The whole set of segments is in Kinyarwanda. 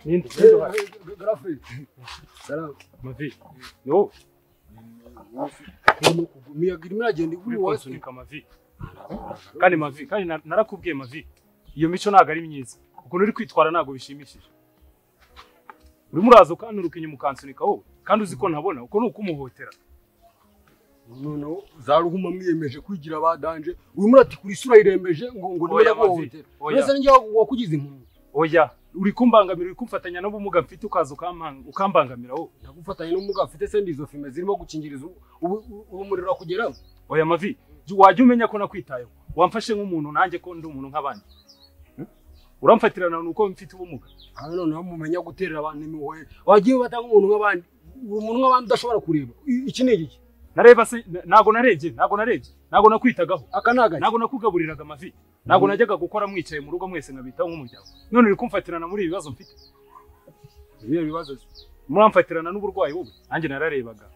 Ninde? Grafe. Salam. Mavi. No. Imiyaga irimo iragenda igura Uri iwacu. kunsunika Mavi. Kandi Mavi, kandi narakubwiye Mavi. Iyo mico ntabwo ari myiza. Ukuntu uri kwitwara ntabwo bishimishije. Urimo uraza ukanturuka inyuma ukansunika wowe. Kandi uzi ko ntabona, uko ni ukumuhotera. Noneho za ruhuma mwiyemeje kwigira abadanje. Urimo urati kuri isura irembeje ngo Oya, Mavi. ndaguhohotera. Oya. Mbese ninjye wakugize impumyi. Oya, uri kumbangamira, uri kumfatanya n'ubumuga mfite ukaza ukambangamira wowe. Ndagufatanya n'ubumuga mfite se ndizo fime zirimo gukingiriza urumuri rurakugeraho. Oya Mavi, wajya umenya ko nakwitayeho. Wamfashe nk'umuntu nanjye ko ndi umuntu nk'abandi. Uramfatirana nuko mfite ubumuga. Hano noneho mumenya guterera abantu impuhwe. Wagiye ubata nk'umuntu nk'abandi. Umuntu nk'abandi udashobora kureba. Iki ni igiki? Nareba se ntago narebye, ntago narebye. Ntago nakwitagaho. Aka ni agaki? Ntago nakugaburiraga Mavi. Ntago najyaga gukora mwicaye mu rugo mwese nkabitaho nk'umuryango. None uri kumfatirana muri ibi bibazo mfite. Ibihe bibazo se? Muramfatirana n'uburwayi wowe. Nanjye nararebaga.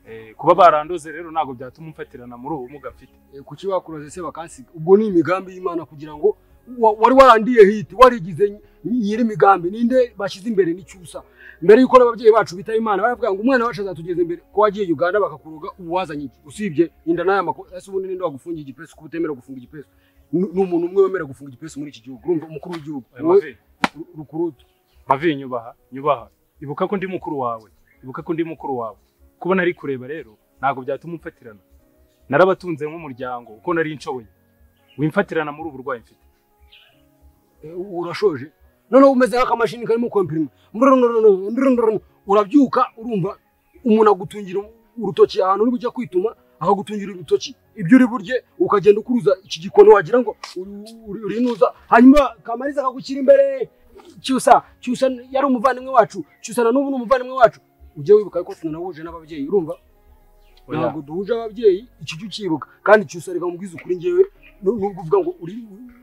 Eh, Kuba barandoze rero ntago byatuma umfatirana muri ubu bumuga mfite. Kuki bakuroze se bakansiga? Ubwo ni imigambi y'Imana kugira ngo wari warandiye hiti, warigize nyiri imigambi. Ninde bashyize imbere n'icyusa? Mbere yuko n'ababyeyi bacu bita Imana baravuga ngo umwana wacu azatugeza imbere. Ko wagiye Uganda bakakuroga uwazanye iki? Usibye inda n'aya makuru. Ese ubundi ninde wagufungiye igipesu kuba utemera gufunga igipesu? Ni umuntu umwe wemera gufunga igipesu muri iki gihugu. Urumva umukuru w'igihugu. Oya Mavi, Rukurutu. Mavi nyubaha, nyubaha. Ibuka ko ndi mukuru wawe. Ibuka ko ndi mukuru wawe. Kuba nari kureba rero ntago byatuma umfatirana. Narabatunze nk'umuryango uko nari nshoboye. Wimfatirana muri ubu burwayi mfite. Urashoje. Noneho umeze nk'akamashini karimo kompirima. Urabyuka urumva umuntu agutungira urutoki ahantu uri bujya kwituma, akagutungira urutoki ibyo uri burye, ukagenda ukuruza iki gikono wagira ngo urinuza, hanyuma Kamariza akagushyira imbere. Cyusa, Cyusa yari umuvandimwe wacu, Cyusa na n'ubu ni umuvandimwe wacu. Ujye wibuka ko tunanahuje n'ababyeyi, urumva? Oya. Ntabwo duhuje ababyeyi, iki cyo ukibuka. Kandi Cyusa reka mubwize ukuri njyewe, nubwo uvuga ngo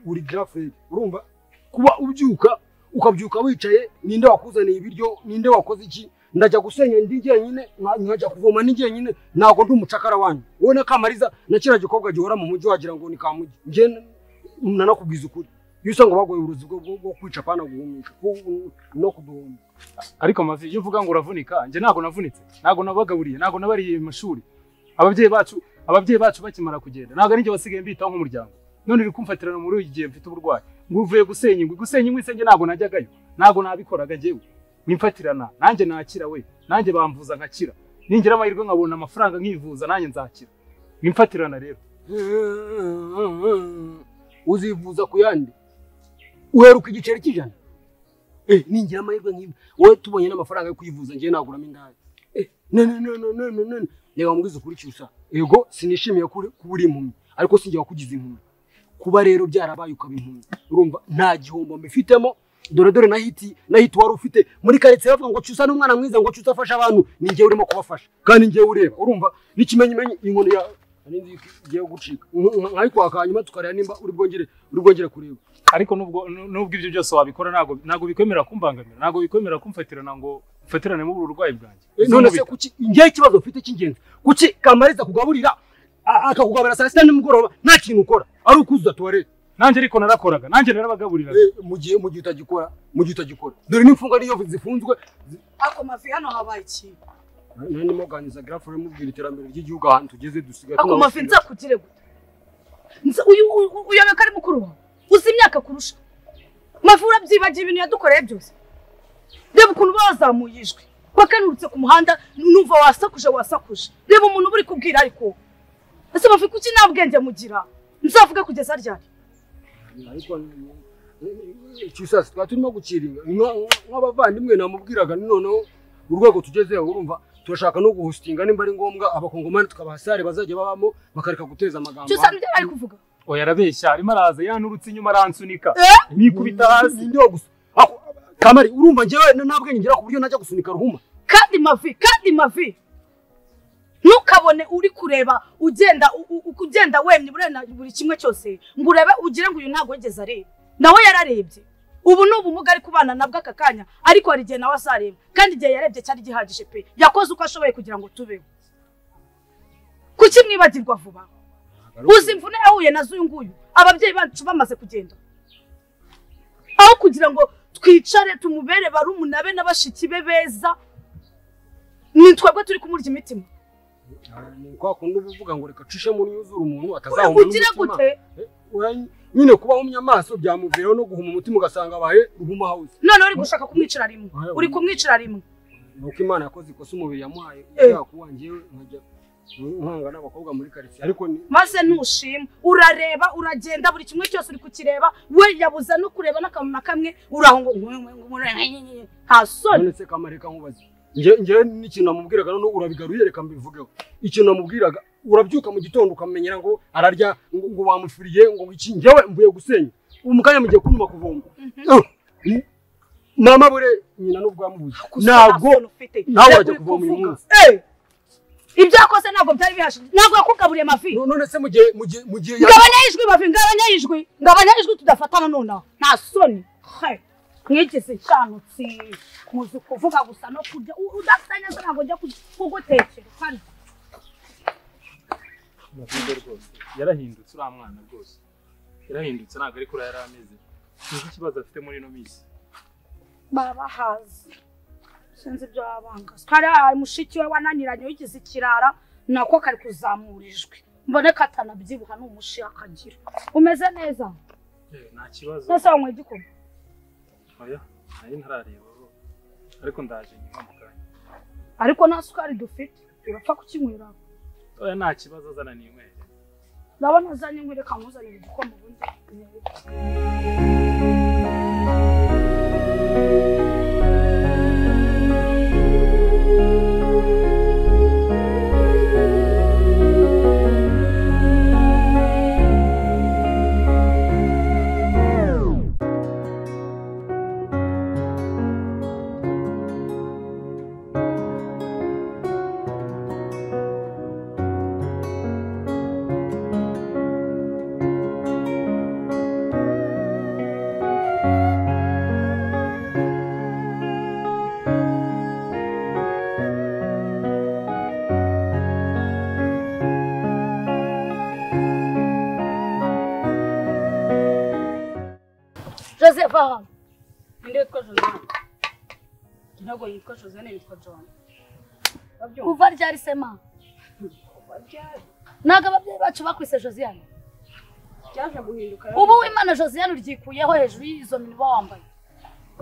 uri grafre, urumva? Kuba ubyuka ukabyuka wicaye, ninde wakuzaniye ibiryo, ninde wakoze iki? Ndajya gusenya ndi jyenyine, nkajya kuvoma ndi jyenyine, ntabwo ndi umucakara wanyu. Wowe na Kamariza na kiriya gikobwa gihora mu mujyi wagira ngo ni Kamugi. Njye nanakubwiza ukuri. Iyo usanga bagoye uburozi bwo kwica pana guhumisha no kuduhumba. Ariko Mavi, iyo uvuga ngo uravunika, njye ntabwo navunitse, ntabwo nabagaburiye, ntabwo nabariye amashuri. Ababyeyi bacu bakimara kugenda, ntabwo ari njye wasigaye mbitaho nk'umuryango. None uri kumfatirana muri iki gihe mfite uburwayi. Ngo uvuye gusenya ingwi, gusenya ingwi se njye ntabwo najyagayo. Ntabwo nabikoraga njyewe. Wimfatirana, nanjye nakira we, nanjye bamvuza nkakira. Ningira amahirwe nkabona amafaranga nkivuza nanjye nzakira. Wimfatirana rero. Uzivuza ku yandi. Uheruka igiceri cy'ijana. Ningira amahirwe nkiba. Wowe tubonye n'amafaranga yo kwivuza njye naguramo indaya. No no no no no no. Reba mbwize ukuri Cyusa. Yego sinishimiye kuba uri impumyi, ariko sinjye wakugize impumyi. Kuba rero byarabaye ukaba impumyi, urumva nta gihombo mbifitemo. Dore dore na hiti wari ufite muri karitsiye bavuga ngo Cyusa ni umwana mwiza, ngo Cyusa afasha abantu, ni njyewe urimo kubafasha kandi njyewe ureba. Urumva n'ikimenyimenyi inkoni ya nindi igiye gucika nkayikwaka, hanyuma tukareba nimba uri bwongere kureba. Ariko nubwo ibyo byose wabikora ntabwo bikwemera kumbangamira, ntabwo bikwemera kumfatirana ngo mfatirane mu burwayi bwanjye. None se kuki njye ikibazo mfite cy'ingenzi, kuki Kamariza kugaburira akakugaburira saa sita nimugoroba nta kintu ukora ari ukuzuza tuwarete? Nanjye ariko narakoraga, nanjye narabagaburiraga. Mu gihe utagikora, mu gihe utagikora. Dore n'imfungwa niyo zifunzwe. Ako Mavi hano habaye iki? Nani muganiza Grafre mubwira iterambere ry'igihugu ahantu tugeze dusigaye. Ako Mavi nzakugire gute? Uyu uyobeka ari mukuru wawe. Uzi imyaka kurusha. Mavi urabyibagiye ibintu yadukoreye byose. Reba ukuntu bazamuye ijwi. Bakanurutse ku muhanda numva wasakuje. Reba umuntu buri kubwira ariko. Ese Mavi kuki nta bwenge mugira? Nzavuga kugeza ryari? Ariko Cyusa twari turimo gukiringa nk'abavandimwe, namubwiraga noneho urwego tugezeho, urumva turashaka no guhostinga nimba ari ngombwa abakongomani tukabaha sare bazajya babamo bakareka guteza amagambo. Cyusa nibyo ari kuvuga. Oya arabeshya, arimo araza yanurutse inyuma aransunika. Nikubita hasi. Ndio gusa. Kamari urumva njyewe nta bwenge ngira ku buryo najya gusunika ruhuma. Kandi Mavi ntukabone uri kureba ugenda ugenda wemye buri kimwe cyose ngo urebe ugire ngo uyu ntago yigeze areba. Nawe yararebye. Ubu ni ubumuga ari kubana nabwo aka kanya, ariko hari igihe nawe azareba. Kandi igihe yarebye cyari gihagije pe. Yakoze uko ashoboye kugira ngo tubeho. Kuki mwibagirwa vuba? Uzi imvune yahuye nazo uyu nguyu. Ababyeyi bacu bamaze kugenda. Aho kugira ngo Twicare tumubere barumuna be n'abashiki be beza. Ni twebwe turi kumurya imitima. Ni kwa kundi uvuga ngo reka cishe muri yuzura umuntu atazahuma. Ugira gute? Nyine kuba humya amaso byamuviraho no guhuma umutima ugasanga abaye ruhuma house. None uri gushaka kumwicira rimwe. Uri kumwicira rimwe. Nuko Imana yakoze ikosa umubiri yamuhaye yakuwangiye nkajya nkanga n'abakobwa muri quartier ariko maze ntushima urareba uragenda buri kimwe cyose uri kukireba we yabuza no kureba n'akantu na kamwe uraho ngo nta soni. None se kamareka nkubaze nje n'ikintu namubwiraga none urabigaruye reka mbivugeho. Ikintu namubwiraga urabyuka mu gitondo ukamenyera ngo ararya ngo bamufuriye ngo iki ngewe mvuye gusenya ubu mukanya mugiye kunyuma kuvoma mama bure nyina nubwo yamubuze ntabwo nawe wajya kuvoma uyu munsi. Ibyo yakoze ntabwo byari bihashije, ntabwo yakugaburiye Mavi. None se mugiye ngabanya ijwi Mavi, ngabanya ijwi tudafatana nonaha. Nta soni mwigeze nshanutse muzi kuvuga gusa no kurya udafite neza ntabwo njya kugutekera hano. Mavi rwose yarahindutse uriya mwana rwose yarahindutse ntabwo ari kuri yari ameze. Sinzi ikibazo afite muri ino minsi. Babahazi sinzi ibyo babanga. Kariya mushiki we wananiranye wigize ikirara nako kari kuzamura ijwi mbone katanabyibuha ni umushi akagira. Umeze neza? Nta kibazo. Nese wanyweye igikoma? Oya nari ntarareba ariko ndaje nyuma mu kanya. Ariko nta sukari dufite urapfa kukinywera. Oya nta kibazo azana ninywere. Ndabona azanye inywere kamuzanira igikoma ubundi. Joseph aha. Ninde witwa Josiane? Ntabwo yitwa Josiane, yitwa John. Kuva ryari sema? Ntabwo ababyeyi bacu bakwise Josiane. Cyaje guhinduka. Ubu Imana Josiane uryikuyeho hejuru y'izo minwa wambaye.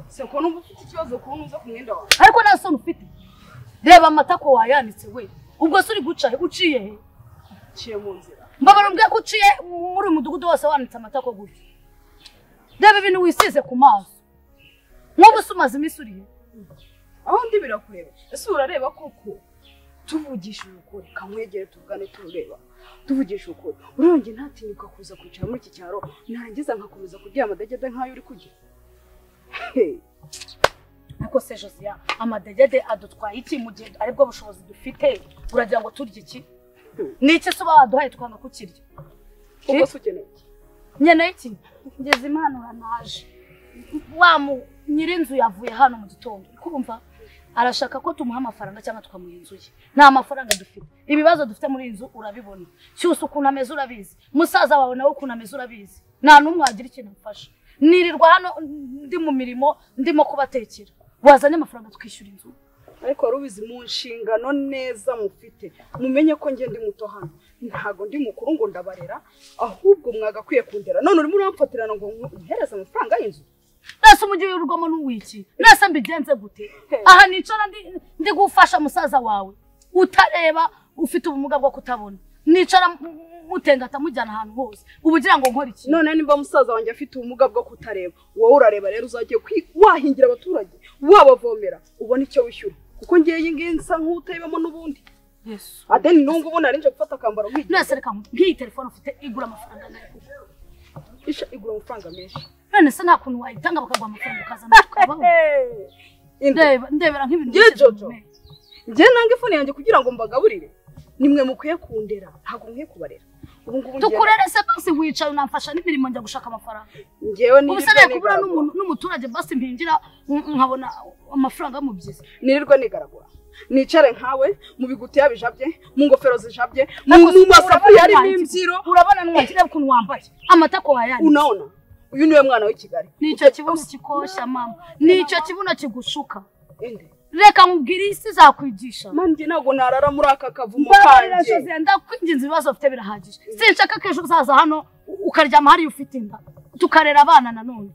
Se ko numva ufite ikibazo ku ntuza ku mwenda wawe. Ariko nta soni ufite. Reba amatako wayanitse we. Ubwo se uri guca he? Uciye he? Uciye mu nzira. Mbabara umbwiye ko uciye muri uyu mudugudu wose wanitse amatako gutya. Reba ibintu wisize ku maso. Nk'ubu se umaze iminsi urihe? Aho ndi birakureba. Ese urareba koko? Tuvugishije ukuri, kamwegere tuvugane turureba. Tuvugishije ukuri. Urongeye ntatinyuka kuza kwicara muri iki cyaro, narangiza nkakomeza kurya amadegede nkayo uri kurya. Ariko se Josiane, amadegede adutwaye iki mu gihe aribwo bushobozi dufite? Uragira ngo turye iki? Ni iki se uba waduhaye twanga kukirya? Ubwo se ukeneye iki? Nkeneye iki? Ngeze Imana uranaje. Wa nyirinzu yavuye hano mu gitondo. Kumva arashaka ko tumuha amafaranga cyangwa tukamuha inzu ye. Nta mafaranga dufite. Ibibazo dufite muri inzu urabibona. Cyusa ukuntu ameze urabizi. Musaza wawe nawe ukuntu ameze urabizi. Nta n'umwe wagira ikintu amfasha. Nirirwa hano ndi mu mirimo ndimo kubatekera. Wazanye amafaranga tukishyura inzu. Ariko wari ubizi mu nshingano neza mufite. Mumenye ko nge ndi muto hano. Ntago ndi mukuru ngo ndabarera, ahubwo mwagakwiye kundera. None urimo uramfatirana ngo nhereze amafaranga y'inzu. Nase umujyi w'urwamo n'uwiki. Nase mbigenze gute? Aha nicara ndi gufasha musaza wawe utareba ufite ubumuga bwo kutabona. Nicara mutengata mujyana ahantu hose. Ubugira ngo nkore iki? None nimba musaza wanjye afite ubumuga bwo kutareba, wowe urareba rero uzagiye wahingira abaturage, wabavomera, ubone icyo wishyura. Kuko ngiye iyi ngiyi nsa nk'utayibamo n'ubundi. Yesu. Adeni nungu ubona arinje gufata akambaro nk'iki. Nase reka nk'iyi telefone ufite igura amafaranga angana kuko. Isha igura amafaranga menshi. None se nta kuntu wayitanga bakaguha amafaranga ukazana tukabaho. Ndebera nk'ibintu byose. Njye nanga ifone yanjye kugira ngo mbagaburire. Nimwe mukwiye kundera, ntabwo nkwiye kubarera. Ubu ngubu tukurere se basi wicaye unamfasha n'imirimo njya gushaka amafaranga. Njyewe nirirwa kubura n'umuntu n'umuturage basi mpingira nkabona amafaranga mu byiza. Nirirwa nigaragura. Nicare nkawe mu bigutiya bijabye, mu ngofero zijabye, mu masafuriya arimo imbyiro. Urabona nwakire ukuntu wambaye. Amatako wayanitse. Unaona? Uyu niwe mwana w'i Kigali. Nicyo kibuno kikosha mama. Nicyo kibuno kigushuka. Reka nkubwire isi izakwigisha. Mama njye ntabwo narara muri aka kavumo kanjye. Ndakwinginze ibibazo ufite birahagije. Sinshaka ko ejo uzaza hano ukaryama hariya ufite inda. Tukarera abana nanone.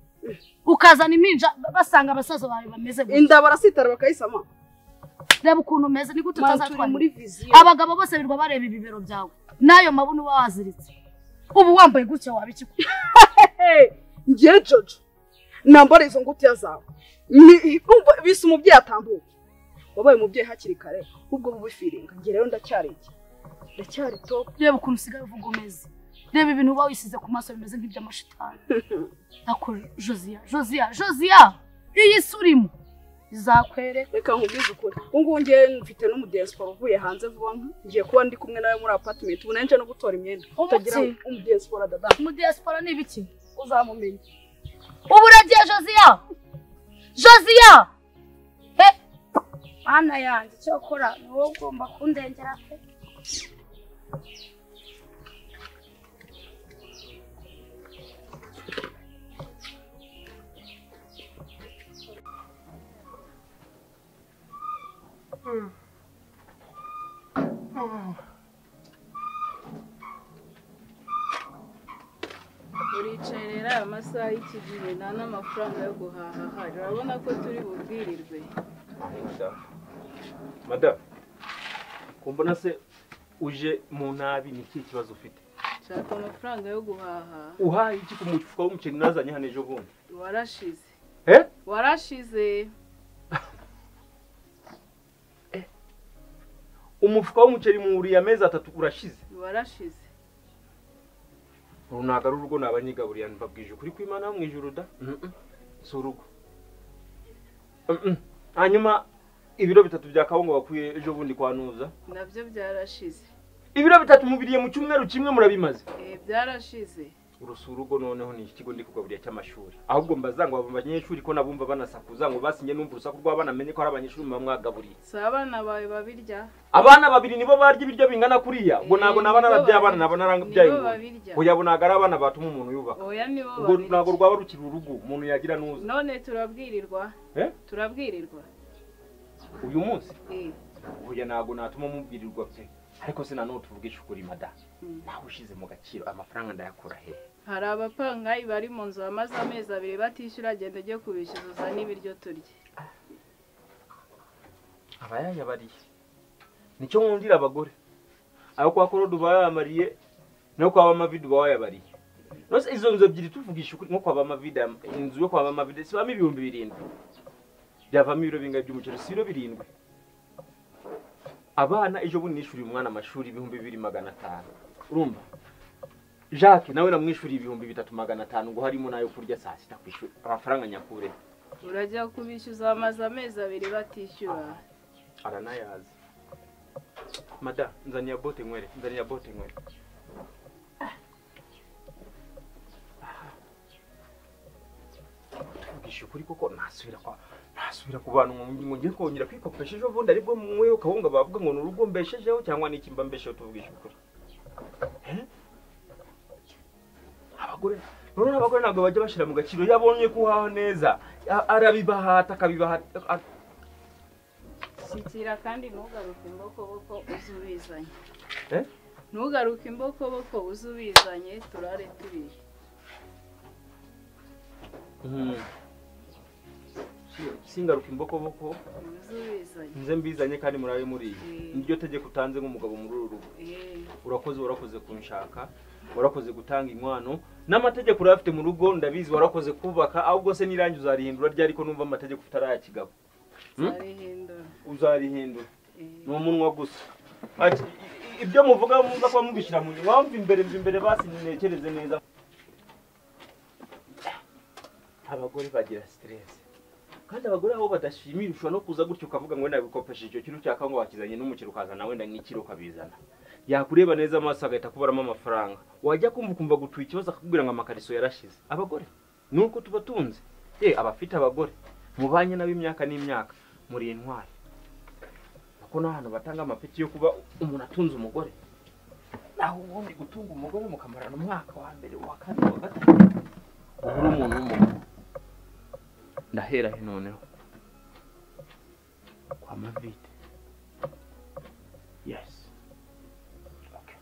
Ukazana impinja basanga abasaza bawe bameze gutya. Inda barasitara bakayisama. Reba ukuntu umeze ni gute utazatwara. Abagabo bose birwa bareba ibibero byawe. Nayo mabuno uba waziritse. Ubu wambaye gutya waba iki? Ngiye Jojo. Nambara izo ngutiya zawe. Bise umubyeyi atambuka. Wabaye umubyeyi hakiri kare ubwo bubifiringa. Ngiye rero ndacyari iki? Ndacyari top. Reba ukuntu usigaye uvuga umeze. Reba ibintu uba wisize ku maso bimeze nk'iby'amashitani. Nako Josia, Josia, Josia. Iyi surimo izakwereka. Reka nkubwize ukuri. Ubu ngubu ngiye mfite n'umudiaspora uvuye hanze vuba ngiye kuba ndi kumwe nawe muri apartment. Ubu nanje no gutora imyenda. Utagira umudiaspora dada. Umudiaspora ni ibiki? Uzamumenya. Ubu uragiye Josia. Josia. Eh. Mana yanjye cyokora ni wowe ugomba kundengera pe. Uricaye rero aya masaha y'iki gihe nta n'amafaranga yo guhaha ahari, urabona ko turi bubwirirwe. Madam, kumbona se uje mu nabi ni iki kibazo ufite? Nshaka amafaranga yo guhaha. Uhaha iki ku mufuka w'umuceri nazanye hano ejo bundi? Warashize. Eh? Warashize. Umufuka w'umuceri mu uriya mezi atatu urashize. Warashize. Runaga rurugo nabanyigaburiya mbabwije ukuri kw'Imana mu ijuru da. Si urugo. Hanyuma ibiro bitatu bya kawunga bakuye ejo bundi kwa Nuza nabyo byarashize. Ibiro bitatu mubiriye mu cyumweru kimwe murabimaze. Byarashize. Urusurugo noneho ni ikigo ndi kugaburiya cy'amashuri. Ahubwo mbazangwa abo banyeshuri ko nabumva banasakuza ngo basinye numva urusaku rw'abana menye ko ari abanyeshuri mwagaburiye. Si abana bawe babirya. Abana babiri nibo barya ibiryo bingana kuriya. Ubwo ntago naba narabyaye abana naba narabyaye ngo. Oya bo ntago ari abana batuma umuntu yubaka. Oya nibo babirya. Ubwo ntago rwaba rukiri urugo umuntu yagira nuza. None turabwirirwa. Turabwirirwa. Uyu munsi? Oya ntago natuma mubwirirwa pe. Ariko se nanone tuvugisha ukuri mada. Nawe ushize mu gaciro amafaranga ndayakura he? Hari abapangayi bari mu nzu bamaze amezi abiri batishyura, genda ujye kubishyuza n'ibiryo turye. Abayayabariye. Nicyo nkundira abagore. Ayo kwa Korode bayamariye no kwa Bamavidu bayabariye. Nose izo nzu ebyiri tuvugisha ukuri nko kwa Bamavida, inzu yo kwa Bamavida sibamo 7,000. Byavamo ibiro bingahe by'umuceri? Si ibiro 7. Abana ejo bundi nishuriye umwana amashuri 2500. Urumva? Jacques nawe namwishuriye 3500 ngo harimo nayo kurya saa sita kwishuri. Amafaranga nyakure. Urajya kubishyuza amazi amezi abiri batishyura. Aranayazi. Mada, nzaniya bote nywere, nzaniya bote nywere. Tuvugisha ukuri koko nasubira kwa nasubira ku bantu ngo ngiye kongera kwikopesha ejo bundi aribwo mwe kawunga bavuga ngo nurugo mbeshejeho cyangwa niki mba mbesheho tuvugisha ukuri. Abagore none abagore ntabwo bajya bashira mu gaciro yabonye kuhaha neza arabibahata akabibahata. Shikira kandi ntugaruke imbokoboko uzubizanye. Ntugaruke imbokoboko uzubizanye turare turiye. Singaruka imbokoboko uzubizanye. Nze mbizanye kandi murabe muri niryo tegeko utanze nk'umugabo muri uru rugo. Urakoze warakoze kunshaka, warakoze gutanga inkwano n'amategeko urafite mu rugo ndabizi, warakoze kubaka ahubwo se nirangi uzarihindura ryari ko numva amategeko utaraya kigabo. Uzarihindura. Ni umunwa gusa. Ibyo muvuga muza kuba mubishyira mu wamva imbere imbere basi ntekereze neza. Abagore bagira stress. Kandi abagore aho badashimira ushobora no kuza gutyo ukavuga ngo ndabikopesha icyo kintu cyaka ngo wakizanye n'umukiro ukazana wenda nk'ikiro ukabizana. Yakureba neza amaso agahita kubaramo amafaranga. Wajya kumva ukumva gutuye ikibazo akakubwira ngo amakariso yarashize. Abagore nuko tuba tunze. Abafite abagore mubanye nabo imyaka n'imyaka muri intwari. Kuko n'ahantu batanga amapeti yo kuba umuntu atunze umugore. Naho ubundi gutunga umugore mukamarana umwaka wa mbere wa kabiri wa gatatu. Uri nk'umuntu w'umugabo. Ndahera he noneho? Kwa Mavide. Yes. Okay.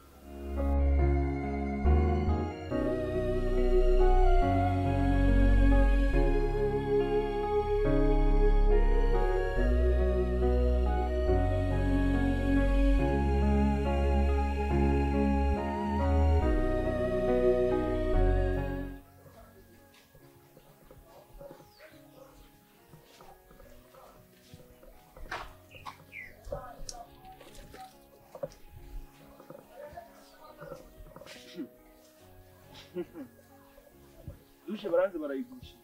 Dushe baranze barayigurisha.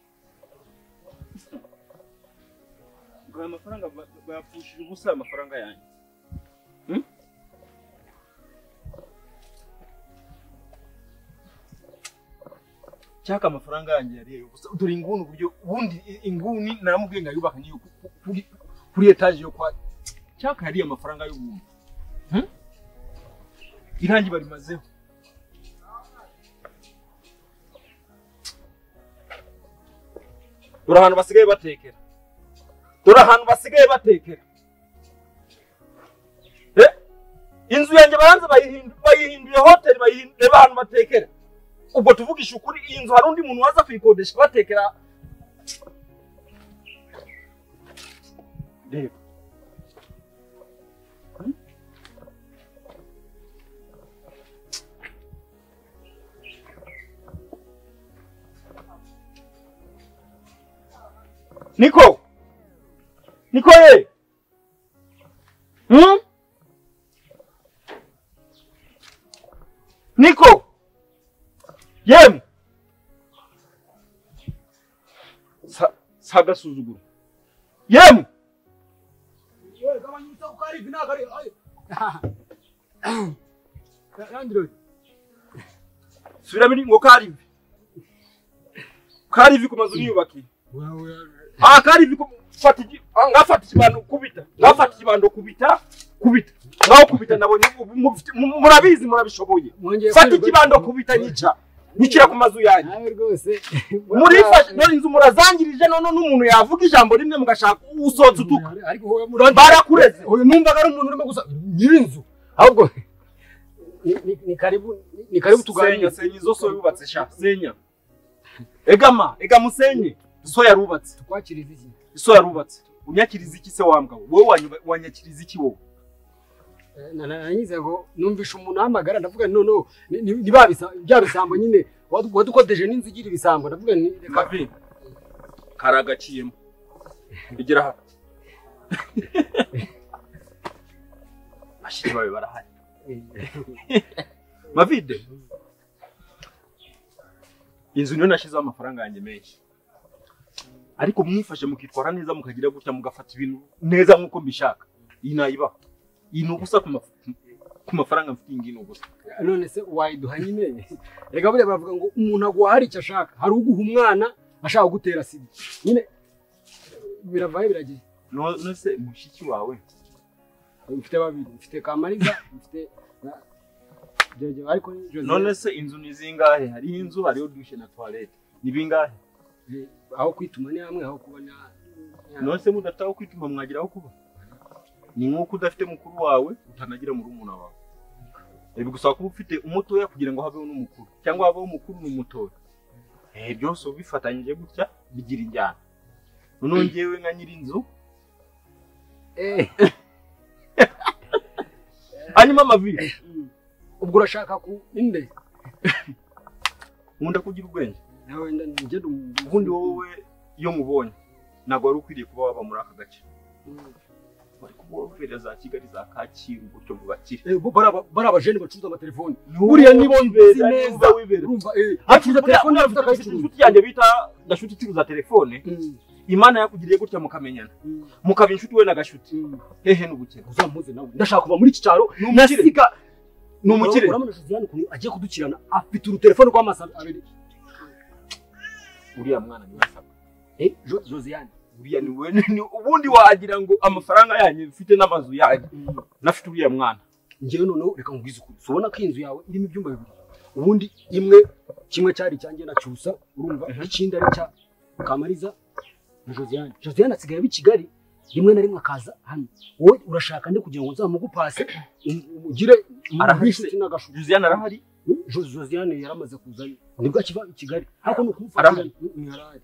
Ngo amafaranga bayapfushije ubusa amafaranga yanjye. Cyaka amafaranga yanjye yariye ubusa. Dore inguni uburyo ubundi inguni naramubwiye ngo yubaka niyo kuri etage yo kwa cyaka yariye amafaranga y'ubuntu. Irangi barimazeho. Dore ahantu basigaye batekera. Dore ahantu basigaye batekera. Inzu yanjye baranze bayihinduye hotel bayihinduye ahantu batekera. Ubwo tuvugisha ukuri iyi nzu hari undi muntu waza kuyikodesha batekera. Reba. Niko! Niko ye! Niko! Yem! Saga suzuguro. Yem! Subira muri ngo karivi. Karivi ku mazu niyubakiye. Ah karivi ku fata ngafata ikibando kubita. Ngafata ikibando kubita. Kubita. Ngaho kubita nabonye murabizi murabishoboye. Fata ikibando kubita nyica. Nyicira ku mazu yanyu. Nawe rwose. Murifashe none inzu murazangirije none n'umuntu yavuga ijambo rimwe mugashaka usotse utuka. Ariko howe barakureze. Oyo numvaga ari umuntu urimo gusa nyirinzu. Ahubwo ni karibu ni karibu tuganire. Senya izo so yubatse sha. Senya. Egama, egamusenye. So yarubatse. Tukwakiriza iki? So yarubatse. Unyakiriza iki se wambwa? Wowe wanyakiriza iki wowe? Nanyize ngo numvisha umuntu ahamagara ndavuga no no ni babisa bya bisambo nyine wadukodeje n'inzu igira ibisambo ndavuga ni reka vi karagaciyemo igira hano bashiki bawe barahari Mavide inzu niyo nashizeho amafaranga yanjye menshi ariko mwifashe mukitwara neza mukagira gutya mugafata ibintu neza nkuko mbishaka iyi nayibaho. Iyi ni ubusa ku mafaranga mfite iyi ngiyi ni ubusa. None se wayiduha nyine? Reka buriya baravuga ngo umuntu aguha hari icyo ashaka, hari uguha umwana ashaka gutera sida. Nyine biravaye biragiye. None se mushiki wawe? Mfite babiri, mfite Kamariza, mfite Jojo ariko Jose. None se inzu ni zingahe? Hari inzu, hariho douche na toilette. Ni bingahe? Aho kwituma ni hamwe, aho kuba ni. None se mudafite aho kwituma mwagira aho kuba? Ni nkuko udafite mukuru wawe utanagira murumuna wawe. Bigusaba kuba ufite umutoya kugira ngo habeho n'umukuru cyangwa habeho umukuru n'umutoya. Byose ubifatanyije gutya bigira injyana. None ngewe nka nyiri inzu. Hanyuma Mavi. Ubwo urashaka ku inde? Nkunda kugira ubwenge. Nawe ngende ubundi wowe iyo mubonye ntabwo wari ukwiriye kuba waba muri aka gace. Bari kubovera za Kigali za Kacyiru gutyo mu bakire. Bari abajene bacuruza amatelefone. Buriya nibo nzi neza. Urumva acuruza telefone afite akayicuruza. Inshuti yanjye bita Gashuti icuruza telefone. Imana yakugiriye gutya mukamenyana. Mukaba inshuti we na Gashuti. Hehe n'ubukene. Uzampuze nawe. Ndashaka kuva muri iki cyaro. Nasiga ni umukire. Urabona Josiane ukuntu agiye kudukirana afite urutelefone rw'amaso abiri. Uriya mwana ni wasabwa. Josiane. Uriya ni we ubundi wagira ngo amafaranga yanyu mfite n'amazu yanyu nafite uriya mwana. Ngewe noneho reka nkubwize ukuri. Ubona ko inzu yawe irimo ibyumba bibiri. Ubundi imwe kimwe cyari cyanjye na Cyusa, urumva, ikindi ari cya Kamariza na Josiane. Josiane asigaye i Kigali rimwe na rimwe akaza hano. Wowe urashaka nde kugira ngo nzamugupase ugire arahari n'agashuti? Josiane arahari. Josiane yaramaze kuza nibwo akiva i Kigali. Ariko ni ukumufatira ni arahari.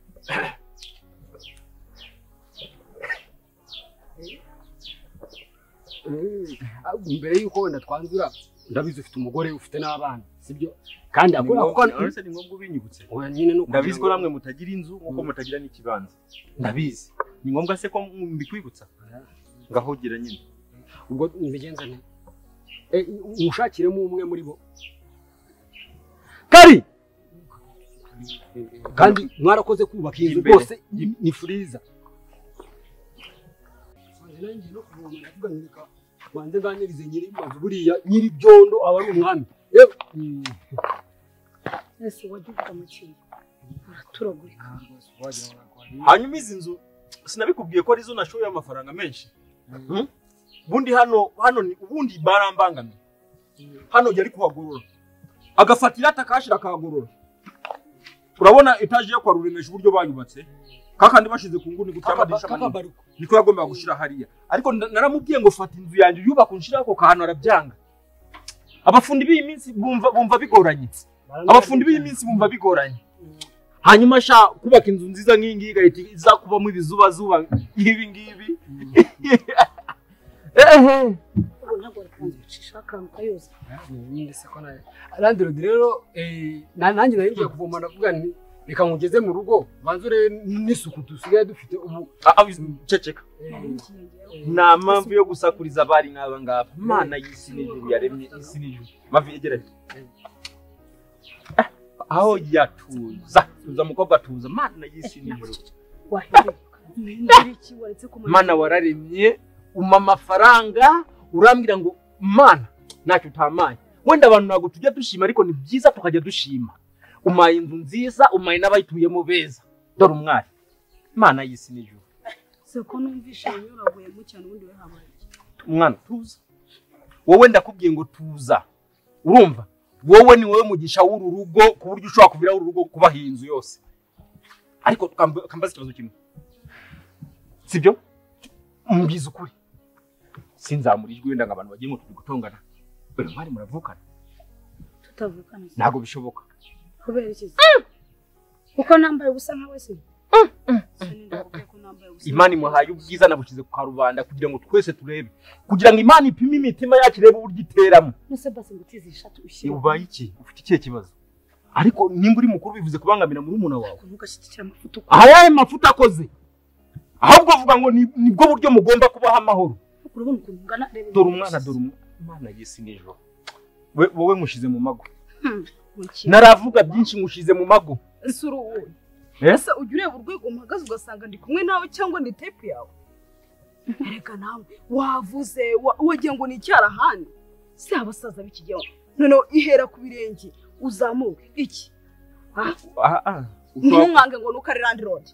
Mbere yuko wenda twanzura, ndabizi ufite umugore ufite n'abana, sibyo? Kandi akora ni ngombwa ubinyibutse. Oya nyine no ndabizi ko namwe mutagira inzu nkuko mutagira n'ikibanza. Ndabizi. Ni ngombwa se ko mbikwibutsa? Ngahogira nyine. Ubwo mbigenza nte? Umushakiremo umwe muri bo. Kari! Kandi mwarakoze kubaka inzu rwose ni furiza. Banze nganirize nyiri mazu buriya nyiri byondo aba ari umwami. Ese wagivuga mu kintu uraturagurika. Hanyuma izi nzu sinabikubwiye ko arizo nashoye amafaranga menshi. Ubundi hano ni ubundi barambangamiye. Hano yari kuhagorora. Agafatira atakashira akahagorora. Urabona etaje yo kwa Ruremesha uburyo bayubatse. Kakandi bashize ku nguni gutya amadisha manini. Niko yagombaga gushira hariya. Ariko naramubwiye ngo fata inzu yanjye yubaka unshira ako kantu arabyanga. Abafundi b'iyi minsi bumva bigoranye. Abafundi b'iyi minsi bumva bigoranye. Hanyuma sha kubaka inzu nziza nk'iyi ngiyi igahita iza kubamo ibizuba zuba nk'ibi ngibi. Ehe. Ntabwo wari gucisha akantu kayoza. Ndese ko naye. Landlord rero nanjye nari ngiye kuvoma ndavuga nti reka nkugeze mu rugo banzure n'isuku dusigaye dufite ubu. Ceceka. Nta mpamvu yo gusakuriza abari nk'aba ngaba. Mana y'isi n'ijuru yaremye isi n'ijuru. Mavi yegeranye. Aho yatuza. Tuza mukobwa tuza. Mana y'isi n'ijuru. Mana wararemye umpa amafaranga urambwira ngo mana ntacyo utamaye. Wenda abantu ntabwo tujya dushima ariko ni byiza tukajya dushima. Umaye inzu nziza, umaye n'abayituyemo beza. Dore umwari. Mana y'isi n'ijuru. Seko numvishe unyuraguyemo cyane ubundi we habaye. Mwana tuza. Wowe ndakubwiye ngo tuza. Urumva? Wowe ni wowe mugisha w'uru rugo ku buryo ushobora kuvira uru rugo kubaha inzu yose. Ariko kambaza ikibazo kimwe. Sibyo? Mbwiza ukuri. Sinzamura ijwi wenda ngo abantu bagiye ngo turi gutongana. Bari mwari muravukana. Tutavukana. Ntago bishoboka. Kubera iki? Kuko nambaye ubusa nkawe se. Imana imuhaye ubwiza nabushyize ku karubanda kugira ngo twese turebe. Kugira ngo Imana ipime imitima yacu irebe uburyo iteramo. Nuse basi ngutize ishati ushyire. Ubaye iki? Ufite ikihe kibazo? Ariko nimba uri mukuru bivuze kubangamira muri umuntu wawe. Ntugashyikira amafuta. Aha yahe mafuta akoze? Ahubwo vuga ngo nibwo buryo mugomba kubaha amahoro. Urabona ukuntu ungana reba. Dore umwana dore umwana y'isi n'ijoro. Wowe nkushize mu mago. Naravuga byinshi nkushize mu mago. Ese uri Ese ujya ureba urwego mpagaze ugasanga ndi kumwe nawe cyangwa ndi tape yawe? Reka nawe wavuze wagira ngo ni icyarahani. Si abasaza b'ikigeho. Noneho ihera ku birenge uzamuke iki? Ntumwange ngo nuko ari landlord.